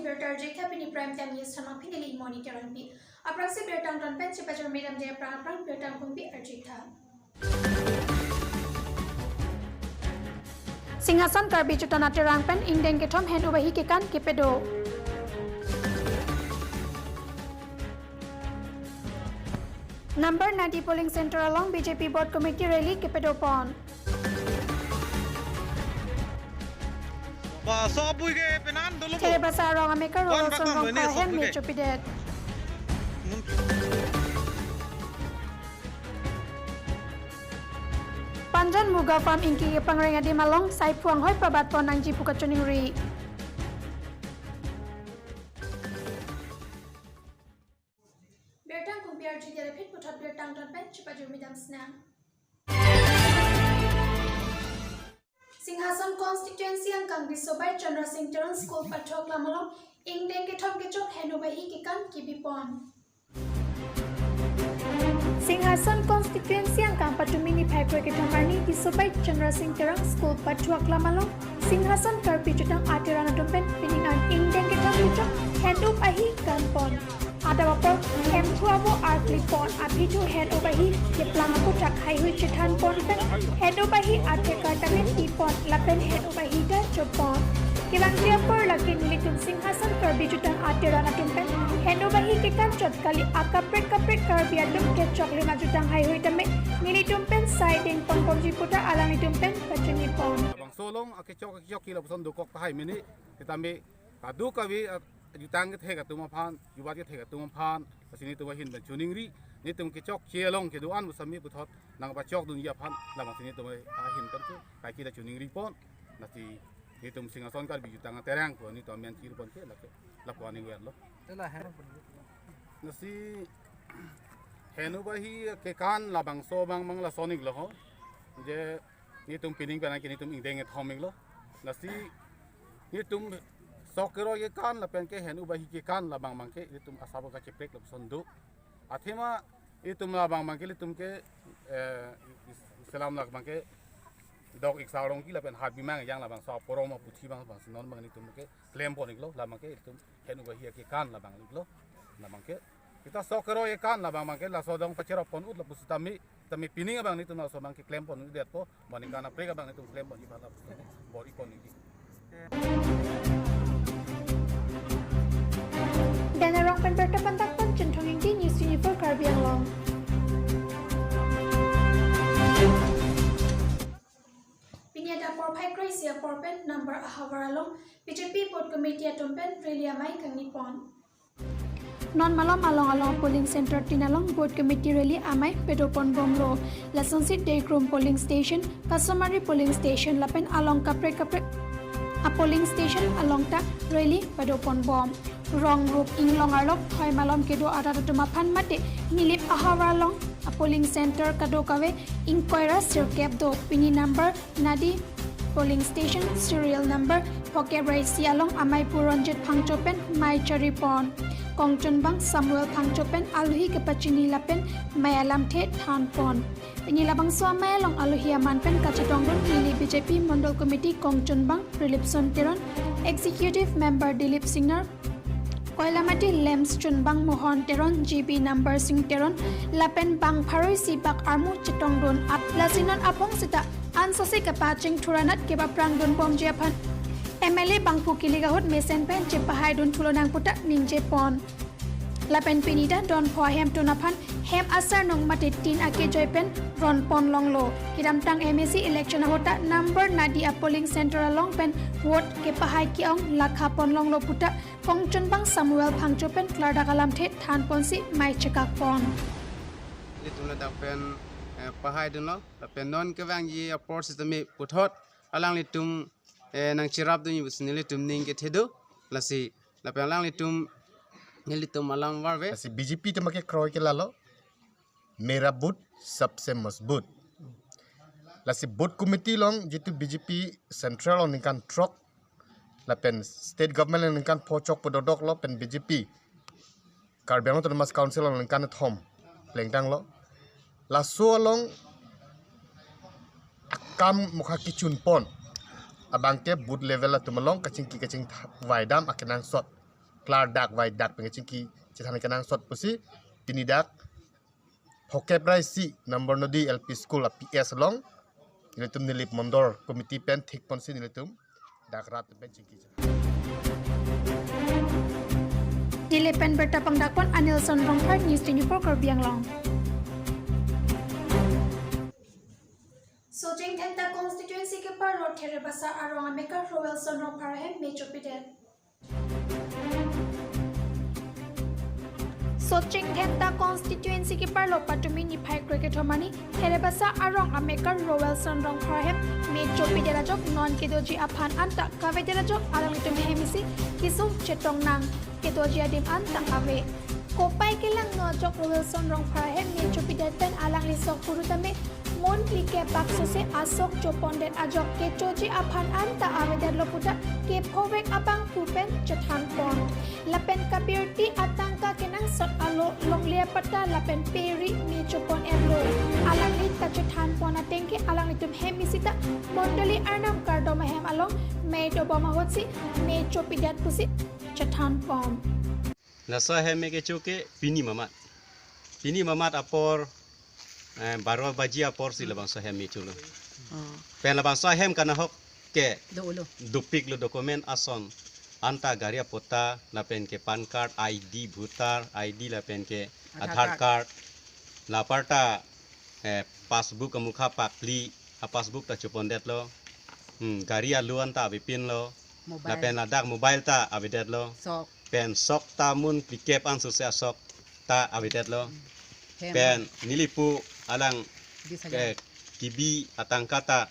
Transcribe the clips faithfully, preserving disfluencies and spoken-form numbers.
Birta arjitha pini Prime Time News thamang pini li monitor pi. Aphrangsi birta angton pen chepajor medam je aphrang aphrang birta angkung pi arjitha. Singhason Karbi Jutang Aterang pen ingdeng kethom hen-up ahi kekan kepedo. Number ninety polling center along B J P booth committee rally kepedo pon. Ba, so apui ke penan dolo bo. Chelebasa arong amekar Wan Rolo bakang Sonrong mene so apui ke. Choppidet. Panjan Muga Farm ingki kepangreng adim along sai phuang hoi pabat pon nangji pu kachiningri. Birta angkung pi arjitha, pini puthot birta angton pen chepajor medam sinang. Singhason constituency angkang Bisobai Chandra Singh Teron School pathu aklam along ingdeng kethom kechok hen-up ahi kekan kebi pon. Singhason constituency angkang patumi niphai kroi kethom arni Bisobai Chandra Singh Teron School pathu aklam along Singhason Karbi Jutang Aterang atum pen pining an ingdeng kethom kechok hen-up ahi kan pon. Adap apor hemphu amo arkli pon, aphi thu hen-up ahi keplang aputhak haihui chethan pon pen hen-up ahi athekar tame pi pon lapen hen-up ahi ta chop pon. Kevangji apor lake nelitum Singhason Karbi Jutang Aterang atum pen hen-up ahi kekan chot kali, akaprek kaprek Karbi atum kechoklim ajutang haihui tame nelitum pen sai deng pon ponji pu ta alanglitum pen pachini pon. Labangso along akechok akechok ke lapuson dokok tahai mene, tame kadokave, ah, jutang kethek atum aphan, jubat kethek atum aphan, lasi netum ahin pen chiningri, netum kechokche along kedo-an pu sami puthot nangpachok dunji aphan, labangsi netum ahin pen ke kaike ta chiningri pon, lasi netum Singhason Karbi Jutang Aterang pu netum amen chir pon ke lake, lapu aning verlo. Lasi hen-up ahi kekan labangso abang abang lason iklo ho, je netum pining pen ke netum ingdeng kethom iklo. Lasi netum sok keroi kekan lapen ke hen-up ahi kekan labang abang ke netum asap kacheprek lapuson do. Athema netum labang abang ke netum ke, eh, is-, selam labang ke dok ik sarong ki lapen hat bimang yang labangso aporom aputhi abang abang si non abang netum ke klem pon iklo, labang ke netum hen-up ahi kekan labang iklo. Labang ke kita sok keroi kekan labang abang ke laso dong pacherop pon ut lapusi tame, tame pining abang netum laso abang ke klem pon ut detpo, boningkan aprek abang netum klem ponji aphan lapusi tame bor-i pon ikji. Dana Rongpen birta pangdak pon Chinthong Ingti, News twenty-four Karbi Anglong. Pini adap porphai kroi isi apor pen number ahavar along B J P booth committee atum pen rally amei kangni pon. Non malom along along polling center tin along booth committee rally amei pedo pon bomlo. Lasonsi Dekrum polling station, Kasomari polling station lapen along kaprek kaprek a polling station along ta rally pedo pon bom. Rong rup inglong arlok thoi malom kedo arat atum aphan mate Nilip ahavar along a polling center kadokave ingkoi ra sirkep do. Pini number nadi polling station serial number phokep ra isi along amei pu Ronjit Phangcho pen mei chari pon. Kongchunbang Samuel Phangcho pen alohi kepachini lapen mei alamthe than pon. Pini labangso amei along alohi aman pen kachetongdun neli B J P Mondol Committee Kongchunbang Prilipson Teron, Executive Member Dilip Singnar, Koilamati Lamps Chunbang, Mohon Teron, G B Number Singh Teron lapen bang pharo isi bak armu chetongdun ap. Lasi non aphong seta ansose kapaching thuranat kepaprangdun bomji aphan M L A bangphu kilik ahut mesen pen chepahaidun thulo nang pu ta ningje pon. Lapen pini ta don pho ahemtun aphan hem asarnung mate tin akejoi pen ron pon longlo. Kedamtang M A C election ahut ta number nadi a polling center along pen vote kepahai ke-ong lakha pon longlo pu ta Kongchunbang Samuel Phangcho pen klardak alamthe than ponsi mei chekak pon. Nelitum ladak pen, eh, pahaidunlo, lapen non kevangji apor sitame puthot alanglitum, eh, nangcherapdunji pusi nelitum ning kethe do, lasi lapen alanglitum nelitum alam varve. Lasi B J P tema kekroi ke lalo, Mera booth sabse mazboot. Lasi booth committee along jitu B J P central along ningkan throk, lapen state government along ningkan pho chok pu dodoklo, pen B J P Karbi Anglong Autonomous Council along ningkan kethom plengtanglo. Laso along akam mukha kechun pon abang ke booth level atum along kachingki kachingvaidam akenangsot. klardak vaidak pen kechingki chethan kenangsot pusi pini dak Phokep Raisi number nodi L P school a P S along nelitum Nilip Mondol committee pen thik ponsi nelitum dak rat pen chingki. Nilip pen birta pangdakpon Anilson Rongphar, News twenty-four Karbi Anglong. Socheng Dhenta constituency keparlo Therebasa arong amekar Roelson Rongphar ahem me chopidet. Socheng Dhenta constituency keparlo patumi niphai krekethom arni Therebasa arong amekar Roelson Rongphar ahem me chopidet ajok non kedoji aphan anta kavedet ajok alanglitum hem isi kesung chetong nang, kedoji adim anta ave. Kopai kelangno ajok Roelson Rongphar ahem me chopidet pen alangli sok puru tame monthly kebak sose asok chopondet ajok kechoji aphan anta avedetlo puta kephovek abang pu pen chethan pon. Lapen kabirti atangka kenangsot alo longle apatta lapen peri me chopon-etlo. Alangli ta chethan pon ateng ke alanglitum hem isi ta mondoli arnam kardom ahem along me dobom ahutsi me chopidet pusi chethan pon. Laso ahem me kecho ke pini mamat. Pini mamat apor, eh, baro baji apor si labangso ahem me cholo. Oh. Pen labangso ahem kanahok ke do-olo. Dopiklo document ason. Anta gari apota lapen ke PAN card, I D, voter I D lapen ke Aadhaar Aadhaar card. Card. La aparta, eh, passbook amukha pakli, a passbook ta chopondetlo. Hmm, gari alu anta avepinlo. Mobile. Lapen ladak mobile ta avedetlo. Sok. Pen sok ta monthly kep an sose asok ta avedetlo. Hem. Pen nelipu alang, bis hajar, eh, kebi atangka ta,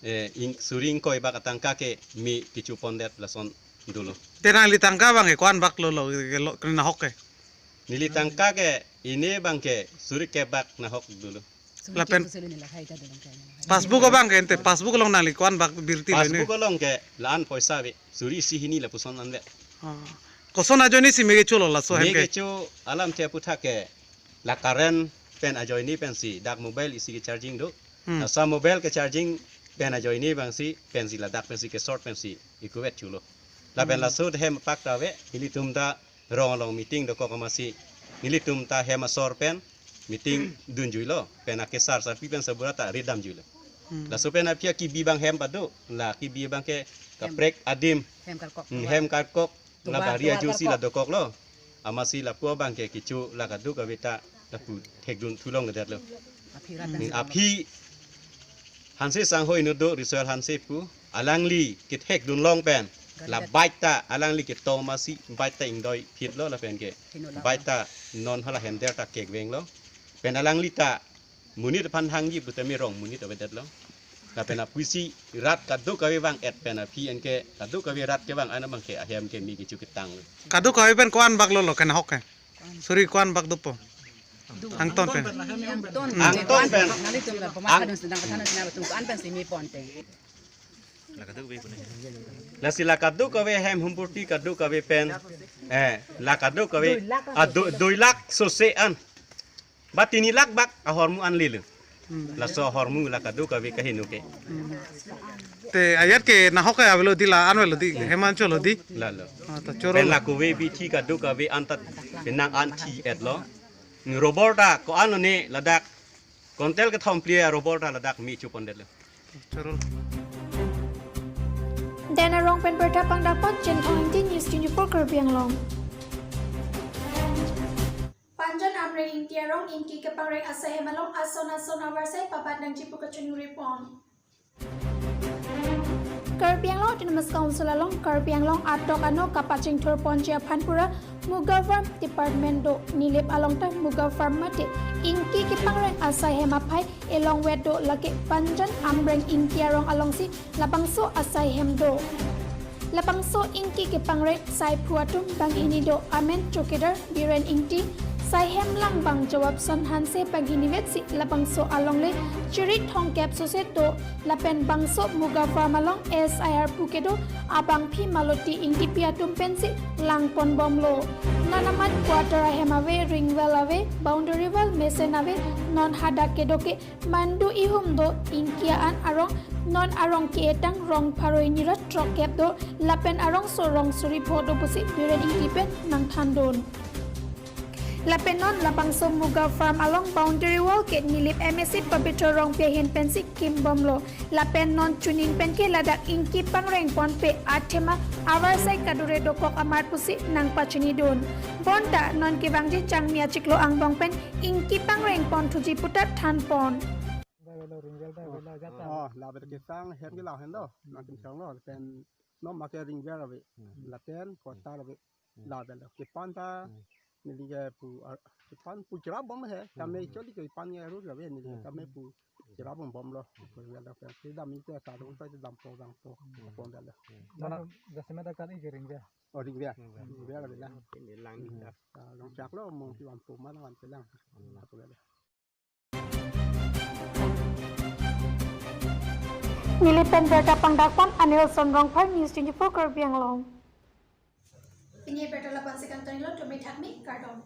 eh, ing, suri ingkoi bak atangka ke me kechopondet lason dolo. Te nangli tangka abang ke ko-an bak lolo, ke lo, kenahok ke? Neli tangka ke ine abang ke suri kep bak nahok dolo. Lapen passbook abang ke ente, passbook along nangli ko-an bak birti lo ne? Passbook along ke la-an poisa ave, suri isi hini lapuson an ave. Oh. Koson ajoine si me kecholo laso ahem ke? Me kecho alamthe aputhak ke la current pen ajoine pensi dak mobile isi ke charging do. Hmm. Laso mobile ke charging pen ajoine abang si pensi ladak pensi ke short pensi ikuvet chulo. Lapen, hmm, laso ahem apak ta ave, nelitum ta rong along meeting dokok amatsi nelitum ta hem asor pen meeting dunjuilo, pen akesar sarpi pen sabura ta ridamjuilo. Hmm. Laso pen aphi akebi abang hem pado, la kebi abang ke kaprek adim. Hem karkok. Hmm, hem karkok. La tovar, bari tovar ajo si karkok. La dokoklo. Amatsi lapu abang ke kecho la kadokave ta lapu thekdun thulongledetlo. Aphi rat. Hmm, dan aphi Hanse sanghoi inut do, Riswel Hanse pu, alangli kethekdun long pen la bike ta alangli keto amatsi bike ta ingdoi phitlo lapen ke bike ta non hala handle ta kekvenglo. Pen alangli ta monit aphan hangji putame rong monit avedetlo. Lapen aphusi rat kadokave vang-et pen aphi anke kadokave rat kevang an abang ke ahem ke me kecho ketang. Kadokave pen ko-an bak lolo kenahok ke? Suri ko-an bak dopo? Angton pen. Angton pen. Nelitum la pama kadun sedang kethana sina betung ko-an pen si me ponte. Lasi la kadokave hem humburti kadokave pen. Eh, la kadokave. Ah, do, dui lakh sose an. Ba tini lakh bak ahormu an lilo. Hmm. Laso ahormu la kadokave kaheno ke. Hmm. Te ajat kenahok ke avelo di, la-an avelo di, hem an cholo di. Lalo. Ah, ta choro. Pen la kove bithi kadokave anta penang an thi-etlo. Robor ta ko-an lone ladak. Kontel kethom phli a robor ta ladak me chopondetlo. Choro. Dena rong pen birta pangdakpon Chinthong Ingti, News twenty-four Karbi Anglong. Panjan Amreng Ingti arong ingki kepangreng asai hem along ason ason avarsai pabat nangji pu kachoningri pon. Karbi Anglong Autonomous Council along Karbi Anglong atok ano kapachingthur ponji aphan pura Muga Farm Department do. Nilip along ta Muga Farm mate ingki kepangreng asai hem aphai elongvet do, lake Panjan Amreng Ingti arong alongsi labangso asai hem do. Labangso ingki kepangreng saiphu atum banghini do, amen chowkidar Biren Ingti, Saihem lang bang Jawabson Hanse banghini vetsi labangso alongle chiri thomkep sose do lapen bangso Muga Farm along S I R pu kedo abangpi Maloti Ingtipi atum pensi langponbomlo. Non amat quarter ahem ave, ring well ave, boundary wall mesen ave, non hadak kedo ke mandu ihum do, ingki an arong non arong ke-etang rong pharo hini ra throkkep do lapen arongso rong suri pho do pusi Biren Ingti pen nangthandun. Lapen non labangso Muga Farm along boundary wall ke Nilip M A C Pabitra Rongpi ahin pensi kimbomlo. Lapen non chuning pen ke ladak ingki pangrengponpe athema avarsai kadure dokok amat pusi nangpachinidun. Bonta non kevangji Changmi achiklo angbong pen ingki pangrengponthuji puta thanpon. Oh, labe kesang hem ke la hen do. Nangkin sang lo pen non make ring well ave. Lapen quarter ave. Hmm. Labe lo. Kepan ta, hmm, neli ke pu, ah, kepan pu cherap bom he. Hmm. Tame choli kepan nge ru ave neli ke. Hmm. Tame pu cherap bom bom lo. Pu ya lo. Kedam ni ke ta ru ta dampo dampo. Hmm. Pon da lo. Hmm. Mana dasema da kali ke ring well. Oh, ring well. Hmm. Ring well ave la. Ini lang ni ta. Hmm. Ah, long chak lo mo ki dampo mana wan ke lang. Hmm. Pu ya lo. Neli pen birta pangdakpon Anilson Rongphar, News twenty-four Karbi Anglong. Pini birta lapu-ansi kangtonilo, tumi thakmi, kardom.